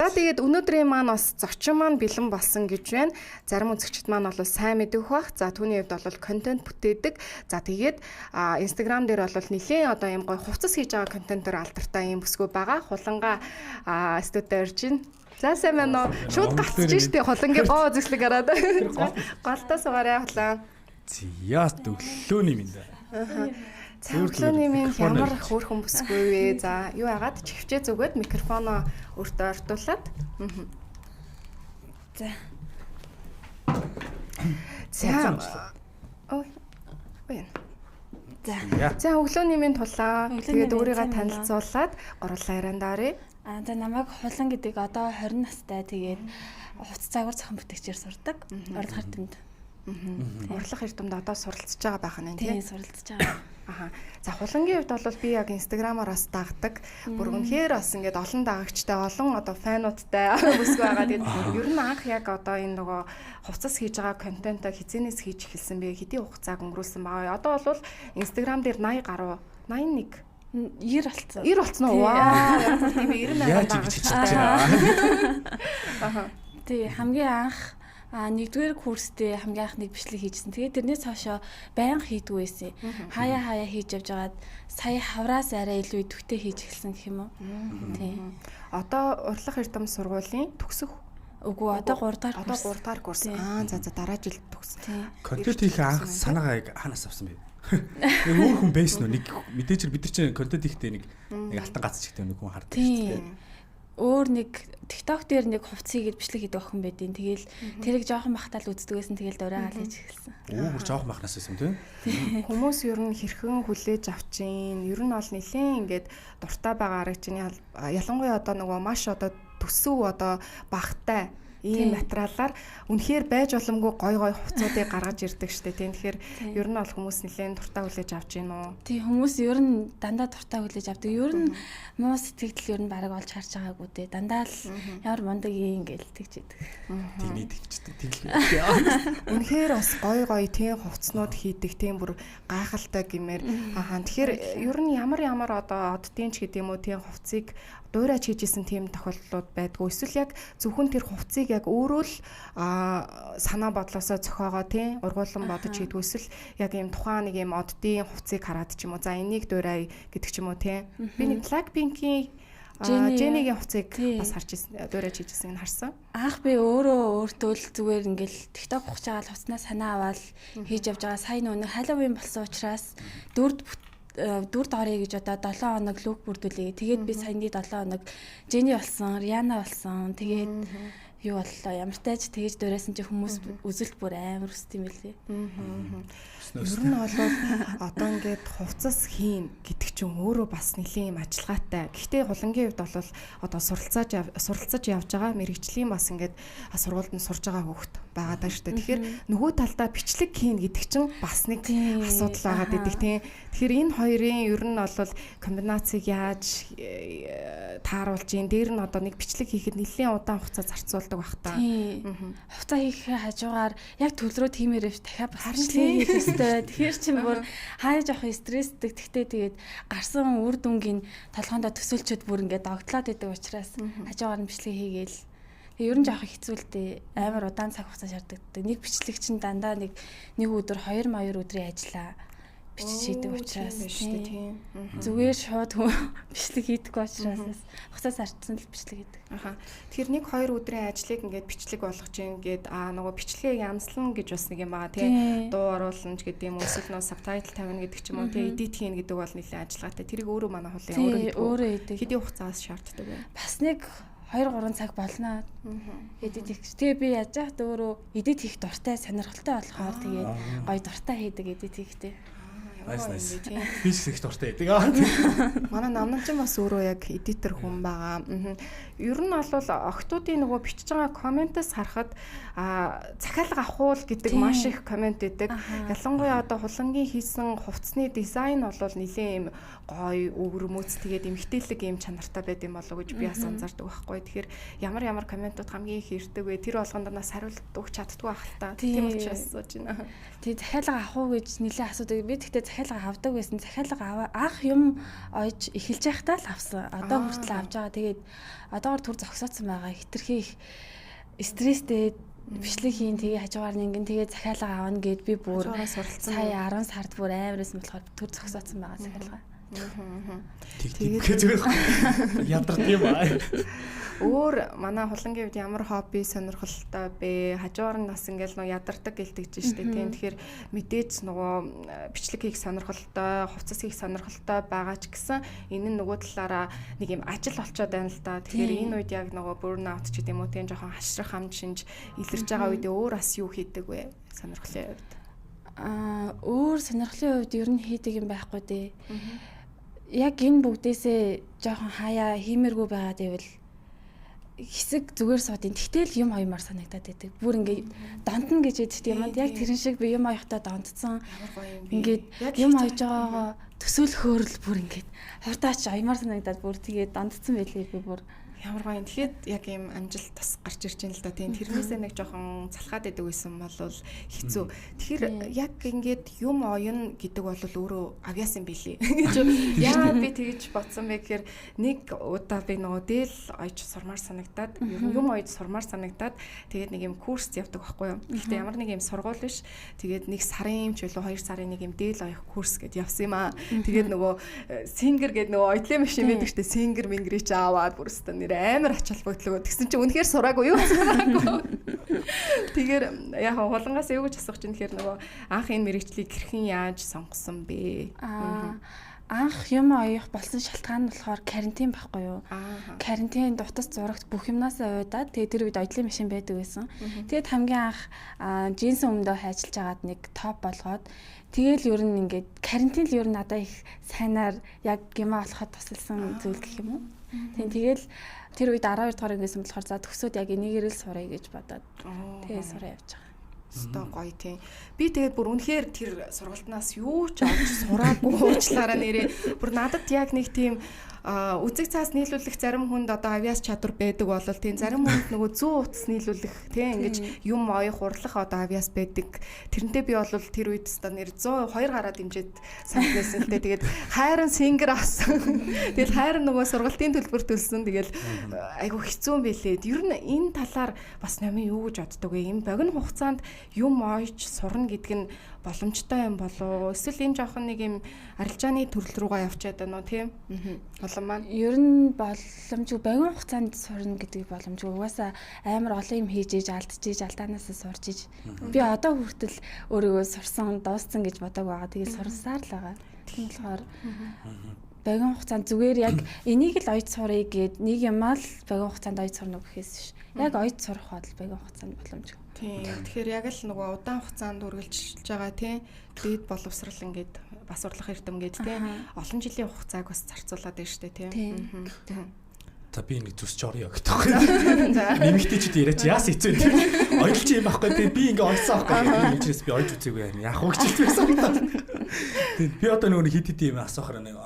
За, тэгээд өнөөдрийн маань бас зочин маань бэлэн болсон гэж байна. Зарим үзэгчид маань бол сайн мэдэх бах. За, түүний хувьд бол контент бүтээдэг. За, тэгээд Instagram дээр бол нэлээд одоо ийм гоё хувцас хийж байгаа контентоор алдартай ийм бүсгүй байгаа. Хулангаа студид орж байна. За, сайн байна уу? Шууд гацж штэ, Хулангийн гоо үзэсгэлэг гараад. Голтоо суугаарай, Хулан. Зяа, өглөөний минь дээ. За, өглөөний минь, ямар хөөрхөн бүсгүй вэ? За, юу яагаад чихвчээ зүгээд микрофоноо өөртөө ортуулад. За. За. Ой. Ой. За. За, өглөөний минь, Хулан. Тэгээд өөрийгөө танилцуулаад гурлаа ярианд оръё. Аа, за, намайг Хулан гэдэг, одоо 20 настай. Тэгээд хувцас загвар зохион бүтээгчээр сурдаг. Урлах эрдэмт. Урлах эрдэмт одоо суралцж байгаа байх нь. Тийм, суралцж байгаа. Аха. За, Хулангийн хувьд бол би яг Instagram-аар бас дагдаг. Бүр үнэхээр бас ингээд олон дагагчтай, олон одоо fan уудтай бүсгүй байгаа. Тэгээд ер нь анх яг одоо энэ нөгөө хувцас хийж байгаа контентоо хэзээнээс хийж эхэлсэн бэ? Хэдийн хугацааг өнгөрүүлсэн байгаа. Одоо бол Instagram дээр 80 гаруй, 81 90 болцсон. 90 болцсон уу? Вау. Тийм, 90 мянган дагагчтай. Аха. Тий, хамгийн анх нэгдүгээр курстэй хамгийн анх нэг бичлэг хийжсэн. Тэгээд тэрнээс хойшоо байнга хийдгүү байсан. Хаяа хаяа хийж явж байгаад сая хавраас арай илүү идэвхтэй хийж эхэлсэн гэх юм уу. Тийм. Одоо урлах эрдэм сургуулийн төгсөх Үгүй, одоо 3 дахь курс. Одоо 3 дахь курс. Аа, за, дараа жил төгс. Контент хийх анх санаагаа яг хаанаас авсан бэ? Нэг өөр хүн байсан уу? Нэг мэдээж бид нар чинь контент хийхдээ нэг алтан гац чигтэй нэг хүн хардаг шүү дээ. Өөр нэг TikTok дээр нэг хувцас хийгээд бичлэг хийдэг охин байдیں۔ Тэгэл тэрийг жоохон бахтал үздэг байсан. Тэгэл дураагаал хийж эхэлсэн. Оо, бүр жоохон бахнаас байсан, тийм. Хүмүүс ер нь хэрхэн хүлээж авч гин? Ер нь бол нэлээд ингээд дуртай байгаа арга чинь, ялангуяа одоо нөгөө маш одоо төсөв одоо багтай ийм материалаар үнэхээр байж боломгүй гой гой хувцуудыг гаргаж ирдэг штэ, тийм. Тэгэхээр ер нь бол хүмүүс нэлээд дуртай хүлээж авч гин үү? Тийм, хүмүүс ер нь дандаа дуртай хүлээж авдаг. Ер нь муу сэтгэл ер нь бараг олж харж байгаагүй дээ. Дандаа л ямар мундаг юм ингээл тэгж идэг. Тэгний тэгчдэг. Тэгэл. Үнэхээр бас гой гой тийм хувцснууд хийдэг, тийм, бүр гайхалтай гэмээр. Аа, тэгэхээр ер нь ямар ямар одоо оддын ч гэдэг юм уу, тийм хувцсыг дуурайч хийжсэн тийм тохиолдлууд байдгүй. Эсвэл яг зөвхөн тэр хувцсыг яг өөрөө л санаа бодлосоо зохиогоо, тийм, ургуулan бодож хийдгүү. Эсвэл яг ийм тухайн нэг ийм оддын хувцсыг хараад ч юм уу, за, энийг дуурай гэдэг ч юм уу, тийм. Би нэг Blackpink-ийн Jennie-гийн хувцсыг бас харж ирсэн, дуурайч хийжсэн нь харсан. Анх би өөрөө өөртөө л зүгээр ингээл TikTok ухаж байгаа л хувцснаа санаа аваад хийж явж байгаа. Сая нөгөө Halloween болсон учраас дүрд дүрд орё гэж одоо 7 хоног look бүрдүүлээ. Тэгээд би саяны 7 хоног Jennie болсон, Rihanna болсон. Тэгээд юу боллоо, ямар тааж тэгэж дуурайсан чи хүмүүс үзэлт бүр амар өсдөг юм билээ. Ер нь бол одоо ингээд хувцас хийн гэдэг чинь өөрөө бас нэлийн юм ажиллагаатай. Гэхдээ Хулангийн хувьд бол одоо суралцаж явж байгаа мэргэжлийн бас ингээд сургуульд нь сурж байгаа хүүхэд байгаа даа шүү дээ. Тэгэхээр нөгөө талдаа бичлэг хийн гэдэг чинь бас нэг асуудал байгаад идэг, тийм. Тэгэхээр энэ хоёрын ер нь бол комбинацийг яаж тааруулж ийн, дээр нь одоо нэг бичлэг хийхэд нэлийн удаан хугацаа зарцуулдаг бах та. Хугацаа хийх хажуугаар яг төлрөө тиймээр биш, дахиад бас бичлэг хийх ёстой. Тэгэхээр чинь бүр хаяа жоох стрессдэг. Тэгтээ тэгээд гарсан үр дүнгийн толгоондоо төсөөлчөд бүр ингээд догтлоод идэг учраас хажуугаар нь бичлэг хийгээл. Ер нь жоох хэцүү л дээ. Амар удаан цаг хугацаа шаардлагатай. Нэг бичлэг чинь дандаа нэг өдөр, 2 2 өдрийн ажиллаа бичиж хийдэг учраас, тийм. Зүгээр шууд бичлэг хийдэггүй учраас хугацаа зарцсан л бичлэг хийдэг. Аха. Тэгэхээр нэг хоёр өдрийн ажлыг ингээд бичлэг болгож ингээд нөгөө бичлэгээ янзлан гэж бас нэг юм байгаа, тийм. Дуу оруулна ч гэдэг юм уу, эсвэл нөгөө subtitle тавина гэдэг ч юм уу, тийм, edit хийнэ гэдэг бол нэлээд ажиллагаатай. Тэрийг өөрөө манай Хулан өөрөө өөрөө хийдэг. Хэдийн хугацаас шаарддаг вэ? Бас нэг 2 3 цаг болно. Edit хийх. Тэгээ би яаж яхад өөрөө edit хийх дуртай, сонирхолтой болохоор тэгээд гоё дуртай хийдэг edit хийхдээ. Nice, nice. Би ч их дуртай байдаг. Манай намнан ч бас өөрөө яг editor хүн байгаа. Ер нь бол охтуудын нөгөө бичиж байгаа comment ээс харахад захиалга авах уу гэдэг маш их comment өгдөг. Ялангуяа одоо Хулангийн хийсэн хувцсны дизайн бол нэлээд юм гоё, өвөрмөц, тэгээд эмгтээлэг юм чанартай байд юм болоо гэж би бас анзаардаг байхгүй. Тэгэхээр ямар ямар comment ууд хамгийн их ирдэг вэ? Тэр болгонд нас хариулт өгч чаддгүй байх л та. Тийм учраас асууж байна. Тий, захиалга авах уу гэж нэлээд асуудаг. Би тэгтээ захиалга авдаг байсан. Захиалга анх юм ойж эхэлж байхдаа л авсан. Одоо хүртэл авч байгаа. Тэгээд одоогор түр зогсоодсон байгаа. Хитрхи их стресстэй бичлэг хийн, тэгээ хажуугаар нь ингэн тэгээ захиалга авна гэд би бүр сая 10 сард бүр амар байсан болохоор түр зогсоодсон байгаа захиалга. Тэгээд зүгээр ядард юм аа. Өөр манай хулангийн хувьд ямар хобби сонирхолтой бэ? Хажуугаар нь бас ингээл нөө ядардаг гэлтэгч штэ тийм. Тэгэхээр мэдээж нөгөө бичлэг хийх сонирхолтой, хувцас хийх сонирхолтой байгаа ч гэсэн энэ нь нөгөө талаараа нэг юм ажил болчоод байна л да. Тэгэхээр энэ үед яг нөгөө burn out ч гэдэг юм уу тийм жоохон хашрах хам шинж илэрч байгаа үед өөр бас юу хийдэг вэ? Сонирхлын хувьд. Өөр сонирхлын хувьд ер нь хийдэг юм байхгүй дээ. Яг энэ бүгдээсээ жоохон хаяа хиймэргүй байгаа гэвэл хэсэг зүгээр суудын. Тэгтэл юм оёмоор санагдаад байдаг. Бүр ингээд донтно гэж яддаг юм. Яг тэрэн шиг би юм оёхдоо донтцсон. Ингээд юм ойж байгаагаа төсөөлөхөөр л бүр ингээд хурдаач оёмоор санагдаад бүр тэгээд донтцсон байлээ би бүр. Ямар гоё юм. Тэгэхэд яг ийм амжилт бас гарч ирж байна л да. Тийм тэрнээсээ нэг жоохон залхаад идэг байсан бол хэцүү. Тэгэхээр яг ингээд юм оёно гэдэг бол өөрөө авьяас юм билий гэж яагаад би тэгж бодсон бэ гэхээр нэг удаа би нөгөө дээл ойж сурмаар санагдаад ер нь юм ойж сурмаар санагдаад тэгээд нэг юм курс явдаг байхгүй юу. Гэхдээ ямар нэг юм сургууль биш. Тэгээд нэг сарын юм ч үлээ 2 сарын нэг юм дээл оёх курс гэд явсан юм аа. Тэгээд нөгөө сингер гэд нөгөө ойдлын машин байдаг штэ. Сингер мингэрий ч аваад бүр өстө амар ач холбогдлоо. Тэгсэн чинь үнэхээр сураагүй юу? Сураагүй. Тэгэхээр яг хулангаас юу гэж асуух чинь тэгэхээр нөгөө анх энэ мэрэгчлийг хэрхэн яаж сонгосон бэ? Анх юм оёх болсон шалтгаан нь болохоор карантин байхгүй юу? Карантин дутас зурагт бүх юмнасаа уйдаад тэгээ тэр үед ойдлын машин байдаг байсан. Тэгээд хамгийн анх джинсэн өмдөө хайчилж агаад нэг топ болгоод тэгэл ер нь ингээд карантин л ер нь надад их сайнаар яг юм олоход тусалсан зүйл гэх юм уу? Тийм тэгэл тэр үед 12 дугаар ангисэн болохоор за төгсөөд яг энийгээр л сурая гэж бодоод тэгээ сураа явж байгаа. Өстой гоё тийм. Би тэгээд бүр үнэхээр тэр сургалтнаас юу ч олж сураагүй уучлаарай нэрээ. Бүр надад яг нэг тийм үзэг цаас нийлүүлэх зарим хүнд одоо авиас чадвар байдаг бол тийм зарим хүнд нөгөө зүү утас нийлүүлэх тийм ингэж юм оёх урлах одоо авиас байдаг. Тэрнтэй би бол тэр үед өстой нэр 102 гараа дэмжиж санагдсан л дээ. Тэгээд хайран сингер авсан. Тэгэл хайран нөгөө сургалтын төлбөр төлсөн. Тэгэл айгу хэцүү юм билээ. Ер нь энэ талаар бас номын юу гэж боддог вэ? Энэ богино хугацаанд юм ойж сурна гэдэг нь боломжтой юм болов уу? Эсвэл энэ жоохон нэг юм арилжааны төрөл рүүгээ явчаад байна уу тийм? Улам маань. Ер нь боломжгүй богино хугацаанд сурна гэдэг боломжгүй. Угаасаа амар олон юм хийж иж алдчихиж алдаанаасаа сурч иж. Би одоо хүртэл өөрийгөө сурсан, дууссан гэж бодоагүй байгаа. Тэгээд сурсаар л байгаа. Тийм болохоор богино хугацаанд зүгээр яг энийг л ойж сурыг гэд нэг юм ал богино хугацаанд ойж сурна гэхээс биш. Яг ойж сурах бол богино хугацаанд боломжгүй. Тийм. Тэгэхээр яг л нөгөө удаан хугацаанд үргэлжилж байгаа тийм дээд боловсрал ингээд бас урлах эрдэм гээд тийм олон жилийн хугацааг бас зарцуулаад байна шүү дээ тийм. За би нэг зүсч орё гэдэг байхгүй. Нэмэгтэйчүүд яриач яас хэцүү тийм. Ойдолч юм байхгүй тийм би ингээ ойдсон байхгүй. Би нэгчээс би ойж үзээгүй яа. Яах вэ гэж хэлсэн санагдаад. Тийм би одоо нөгөө хит хит юм асуухаар нэг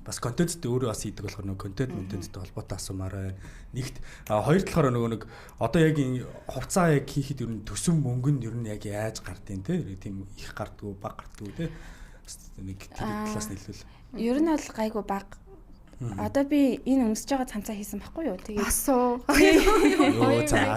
бас контенттэй өөрөө бас хийдэг болохоор нөгөө контент контенттэй холбоотой асуумаар байна. Нэгт хоёр талаараа нөгөө нэг одоо яг энэ хувцаа яг хийхэд ер нь төсөн мөнгө нь ер нь яг яаж гардыг те тийм их гардггүй баг гардггүй те нэг тэр талаас нь хэлвэл. Ер нь бол гайгүй баг. Одоо би энэ өмсөж байгаа цамцаа хийсэн байхгүй юу? Тэгээд асуу. Йоо за.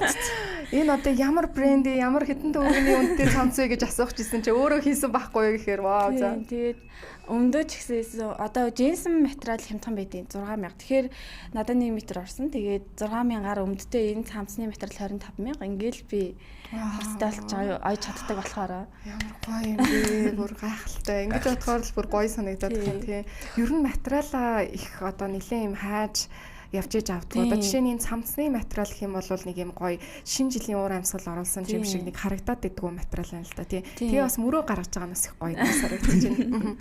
Энэ одоо ямар брэнд, ямар хэдэн төгрөгийн үнэтэй цамц вэ гэж асуух гэсэн чи өөрөө хийсэн байхгүй юу гэхээр вау за. Тэгээд өмдөө ч гэсэн одоо джинсэн материал хямдхан байдیں۔ 6000. Тэгэхээр надад 1 метр орсон. Тэгээд 6000-аар өмдтэй энэ цамцны материал 25000. Ингээл би хувцастай болж ойж чаддаг болохоор ямар гоё юм бэ? Бүр гайхалтай. Ингэж бодохоор л бүр гоё санагдаад байна тий. Ер нь материалаа их одоо нэлээд юм хайж явж иж авдаг. Одоо жишээ нь энэ цамцны материал гэх юм бол нэг юм гоё шинэ жилийн уур амьсгал оруулсан юм шиг нэг харагдаад идэггүй материал байна л да тий. Тэгээ бас мөрөө гаргаж байгаа нь бас их гоё санагдаж байна.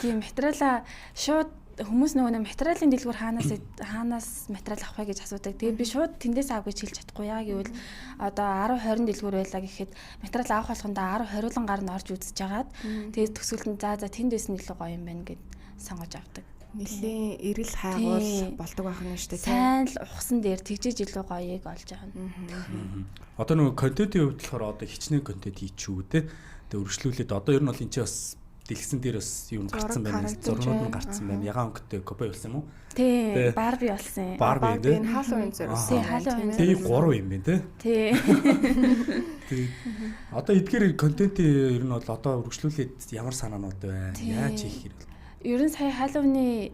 Тийм материалаа шууд хүмүүс нөгөө нэг материалын дэлгүүр хаанаас материал авах вэ гэж асуудаг. Тэгээд би шууд тэндээс ав гэж хэлж чадахгүй. Яа гэвэл одоо 10 20 дэлгүүр байлаа гэхэд материал авах болгондоо 10 20 гар нь орж үзэж хагаад тэгээд төсөөлт нь за тэндээс нь илүү гоё юм байна гэд сонгож авдаг. Нэлийн эрэл хайгуул болдог байх нь шүү дээ. Сайн л ухсан дээр тэгжиж илүү гоёыг олж авна. Одоо нөгөө контентын хувьд болохоор одоо хичнээн контент хийчихүү те. Тэгээд өргөжлүүлээд одоо ер нь бол энэ чинь бас Дэлгэсэн дээр бас юм гарцсан байна. Зургууд нь гарцсан байна. Ягаан өнгөтэй копи болсон юм уу? Тий, Барби болсон. Барби тий. Халлоуин зориулсан. Тий, Халлоуин. Тий, 3 юм байна тий. Тий. Тий. Одоо эдгээр контентын ер нь бол одоо үргэлжлүүлээд ямар санаанууд байна? Яаж хийх хэрэг? Ер нь сая Халлоуины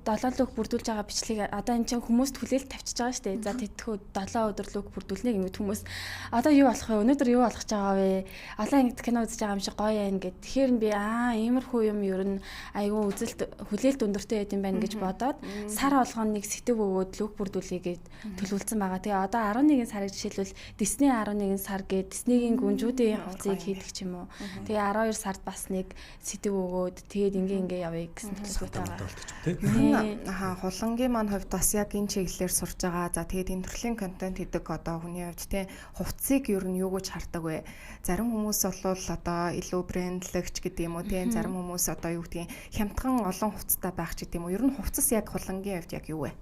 7 лүг бүрдүүлж байгаа бичлэгийг одоо энэ чинь хүмүүст хүлээлт тавьчихж байгаа шүү дээ. За тэтгэхүү 7 өдөр лүг бүрдүүлнэ гэмэд хүмүүс одоо юу болох вэ? Өнөөдөр юу болох гэж байгаа вэ? Олон ангид кино үзэж байгаа юм шиг гоё юм гэд. Тэгэхээр нь би иймэрхүү юм ер нь айгүй үзэлт хүлээлт өндөртэй байд юм байна гэж бодоод сар болгоно нэг сэтв өгөөд лүг бүрдүүлье гэд төлөвлөсөн байгаа. Тэгээ одоо 11 сарыг жишээлбэл Disney 11 сар гэд Disney-гийн гүнжүүдийн хувцсыг хийдэг ч юм уу. Тэгээ 12 сард бас нэг сэтв өгөөд тэгээд ингээ ингээ явъя гэсэн төлөвлөгөөтэй байгаа. Аха, хулангийн маань хувьд бас яг энэ чиглэлээр сурж байгаа. За тэгээд энэ төрлийн контент хийдэг одоо хүний хувьд те хувцсыг ер нь юу гэж хардаг вэ? Зарим хүмүүс бол одоо илүү брендлэгч гэдэг юм уу те, зарим хүмүүс одоо юу гэдгийг хямдхан олон хувцастай байх ч гэдэг юм уу. Ер нь хувцас яг хулангийн хувьд яг юу вэ?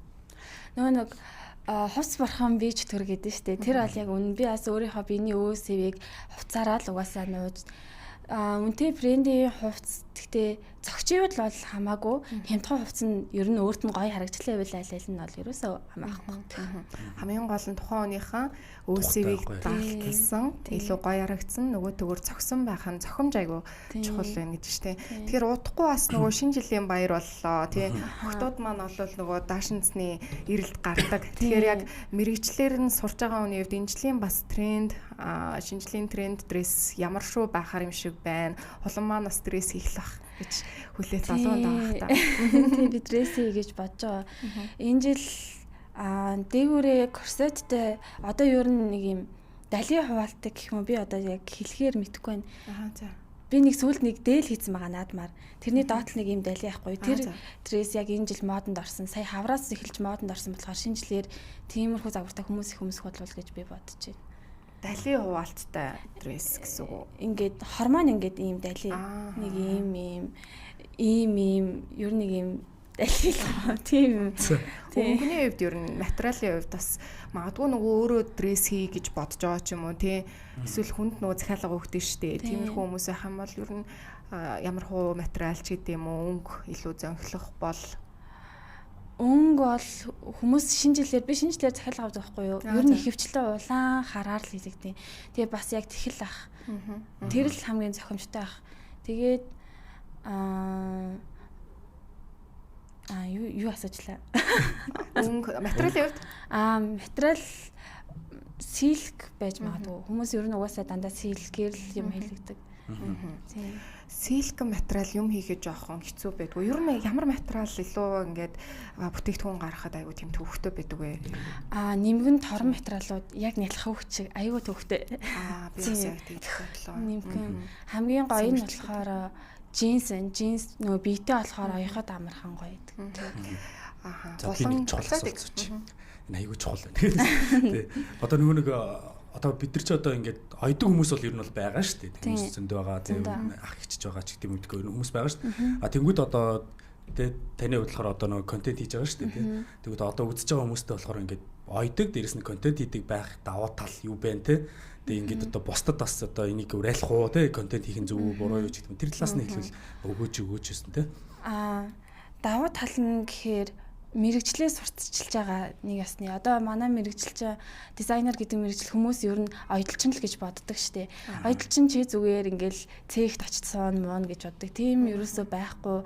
Нөгөө нэг хувцс бурхан бийж төр гэдэг нь штэ. Тэр бол яг үнэн. Би бас өөрийнхөө биений өөсөвийг хувцаараа л угаасаа нууж үнэтэй брендийн хувцс гэхдээ зөгчийвд бол хамаагүй хямдхан хувцс нь ер нь өөрт нь гоё харагчлаа байвал аль аль нь бол ерөөсөө хамаахгүй. Хамгийн гол нь тухайн хүнийхэн өөсөвийг даалталсан, илүү гоё харагдсан, нөгөө төгөр цогсон байх нь зохимж айгүй чухал байна гэж штэ. Тэгэхээр удахгүй бас нөгөө шинэ жилийн баяр боллоо тий. Охтууд маань бол нөгөө даашинцны эрэлт гардаг. Тэгэхээр яг мэрэгчлэр нь сурж байгаа хүний хувьд энэ жилийн бас тренд, шинэ жилийн тренд дресс ямар шүү байхаар юм шиг байна. Хулан маань бас дресс хийх л бах гэж хүлээлт олон байгаа та. Тийм, би дресс хий гэж бодож байгаа. Энэ жил дээгүүрээ корсеттэй одоо ер нь нэг юм дали хуваалтай гэх юм уу, би одоо яг хэлэхээр мэдэхгүй байна. Аа за. Би нэг сүүлд нэг дээл хийсэн байгаа наадмаар. Тэрний доод л нэг юм дали яахгүй. Тэр дресс яг энэ жил модонд орсон. Сая хавраас эхэлж модонд орсон болохоор шинэ жилээр тиймэрхүү загвартай хүмүүс их өмсөх болов гэж би бодож байна. Дали хуваалттай дресс гэсэн үг үү? Ингээд хормон ингээд ийм дали нэг ийм ийм ийм ийм ер нь нэг ийм дали л тийм. Өнгөний хувьд ер нь материалын хувьд бас магадгүй нөгөө өөрөө дресс хий гэж бодож байгаа ч юм уу тий. Эсвэл хүнд нөгөө захиалга өгдөө штэ. Тиймэрхүү хүмүүс байх юм бол ер нь ямар хуу материал ч гэдэм юм уу өнгө илүү зөнхлөх бол өнгө бол хүмүүс шинэ жилээр би шинэ жилээр захиалга авдаг байхгүй юу? Ер нь ихэвчлэн улаан хараар л хийлэгдэн. Тэгээ бас яг тэхэл ах. Тэр л хамгийн зохимжтой ах. Тэгээд юу асуучлаа? Өнгө материалын хувьд материал силк байж магадгүй. Хүмүүс ер нь угаасаа дандаа силкээр л юм хийлэгдэг. Тийм. Силк материал юм хийхэд жоохон хэцүү байдгүй. Ер нь ямар материал илүү ингээд бүтээгдэхүүн гаргахад айгүй тийм төвөгтэй байдаг вэ? Нимгэн торон материалууд яг нялх хөвч шиг айгүй төвөгтэй. Би бас яг тийм бодлоо. Нимгэн хамгийн гоё нь болохоор джинс, джинс нөгөө биетэй болохоор оёход амархан гоё гэдэг. Аха. Булан чухал асуулт. Энэ айгүй чухал байна. Тий. Одоо нөгөө нэг одоо бид нар ч одоо ингээд ойдог хүмүүс бол ер нь бол байгаа шүү дээ. Хүмүүс зөндөө байгаа, тийм ах эгчж байгаа ч гэдэг юм уу ер нь хүмүүс байгаа шүү дээ. А тэнгууд одоо тэ таны хувьд болохоор одоо нөгөө контент хийж байгаа шүү дээ, тийм. Тэгвэл одоо үзэж байгаа хүмүүстэй болохоор ингээд ойдог, дээрэс нь контент хийдэг байх даваа тал юу бэ те. Тэгээ ингээд одоо бусдад бас одоо энийг уриалах уу те, контент хийх нь зөв үү, буруу юу ч гэдэг юм. Тэр талаас нь хэлбэл өгөөж байсан те. Даваа тал нь гэхээр мэрэгчлээ сурталчилж байгаа нэг ясны. Одоо манай мэрэгжилч дизайнер гэдэг мэрэгжил хүмүүс ер нь ойдолчин л гэж боддог штэ. Ойдолчин чи зүгээр ингээл цехт очсон муун гэж боддог. Тийм ерөөсөө байхгүй,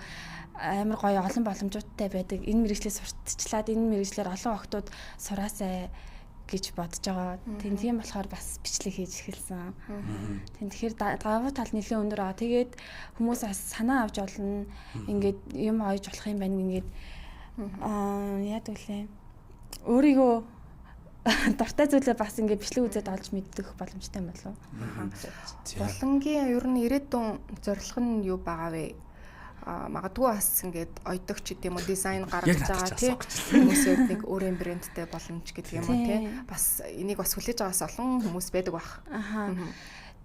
амар гоё олон боломжуудтай байдаг. Энэ мэрэгчлээ сурталчлаад энэ мэрэгчлэр олон охтууд сураасай гэж бодож байгаа. Тийм болохоор бас бичлэг хийж эхэлсэн. Тийм, тэгэхээр давуу тал нэлээд өндөр байгаа. Тэгээд хүмүүс бас санаа авч олно. Ингээд юм ойж болох юм байна ингээд яадаг лээ. Өөрийгөө дуртай зүйлээ бас ингээд бичлэг үзээд олж мэдэх боломжтой юм болов уу? Булангийн ер нь ирээдүйн зорилго нь юу байгаа вэ? Магадгүй бас ингээд ойдог ч гэдэм үү дизайн гаргаж байгаа тий хүмүүсээр нэг өөрийн брэндтэй боломж гэдэг юм уу тий. Бас энийг бас хүлээж байгаас олон хүмүүс байдаг бах. Аха.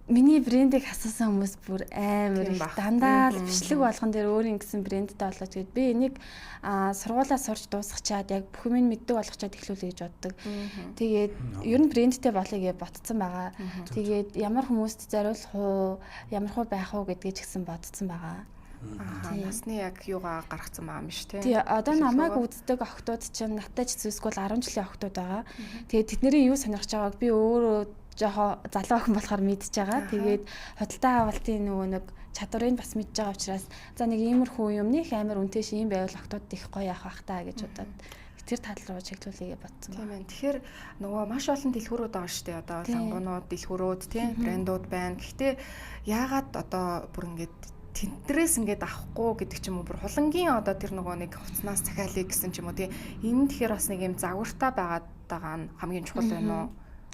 Миний брендийг асуусан хүмүүс бүр амар их дандаа л бичлэг болгон дээр өөрийн гэсэн брэндтэй болооч гэд. Би энийг сургуулаа сурч дуусгачаад яг бүх юм мэддэг болгочоод эхлүүлээ гэж боддог. Тэгээд ер нь брэндтэй болъё гэж ботцсон байгаа. Тэгээд ямар хүмүүст зориулах уу, ямар хуу байх уу гэдгийг ч гэсэн бодцсон байгаа. Аа, насны яг юугаа гаргацсан байгаа юм биш тий. Тий, одоо намайг үздэг охтууд чинь надтай ч зүсгүй 10 жилийн охтууд байгаа. Тэгээд тэдний юу сонирхож байгааг би өөрөө жоохон залуу охин болохоор мэдж байгаа. Тэгээд худалдаа авалтын нөгөө нэг чадварыг бас мэдж байгаа учраас за нэг иймэрхүү юм нэг амар үнэтэй шин байвал охтууд их гоё явах бах та гэж бодоод тэр тал руу чиглүүлээгээ бодсон байна. Тийм ээ. Тэгэхээр нөгөө маш олон дэлгүүрүүд байгаа шүү дээ. Одоо лангуунууд, дэлгүүрүүд тийм брэндүүд байна. Гэхдээ яагаад одоо бүр ингээд тэнтрээс ингээд авахгүй гэдэг ч юм уу, бүр хулангийн одоо тэр нөгөө нэг хувцнаас захиалъя гэсэн ч юм уу тийм. Энэ тэгэхээр бас нэг юм загвартай байгаад байгаа нь хамгийн чухал байна уу?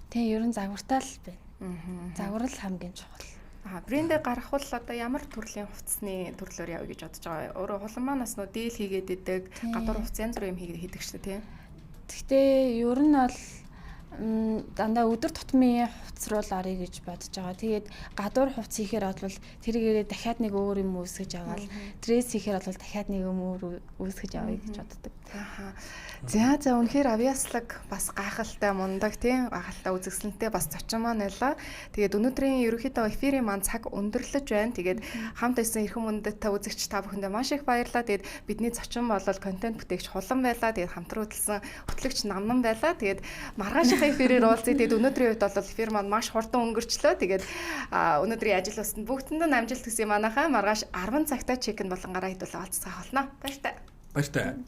Тийм, ер нь загвартай л байна. Загвар л хамгийн чухал. Аа, брендээ гаргах бол одоо ямар төрлийн хувцсны төрлөөр явъя гэж бодож байгаа. Өөрөө хулан маань бас нөө дийл хийгээд идэг, гадуур хувцас янз бүрийн юм хийдэг шүү дээ, тийм. Гэхдээ ер нь бол дандаа өдөр тутмын хувцас руу л орё гэж бодож байгаа. Тэгээд гадуур хувцас хийхээр бол тэрийгээрээ дахиад нэг өөр юм үүсгэж аваад, дресс хийхээр бол дахиад нэг юм өөр үүсгэж авъя гэж боддог. Аа. За за, үнэхээр авьяаслаг бас гайхалтай мундаг тийм, гайхалтай үзэсгэлэнтэй бас зочин маань байлаа. Тэгээд өнөөдрийн ерөнхийдөө эфирийн маань цаг өндөрлөж байна. Тэгээд хамт байсан эрхэм мөндөд та үзэгч та бүхэндээ маш их баярлалаа. Тэгээд бидний зочин бол контент бүтээгч Хулан байлаа. Тэгээд хамтран хөтлсөн хөтлөгч Намнан байлаа. Тэгээд маргаашийнхаа эфирээр уулзъя. Тэгээд өнөөдрийн хувьд бол эфир маань маш хурдан өнгөрчлөө. Тэгээд өнөөдрийн ажил бусанд бүгдэнд нь амжилт хүсье манайхаа. Маргааш 10 цагта чек-ин болон гараа хэдүүлээ уулзах болно. Баяртай. Баяртай.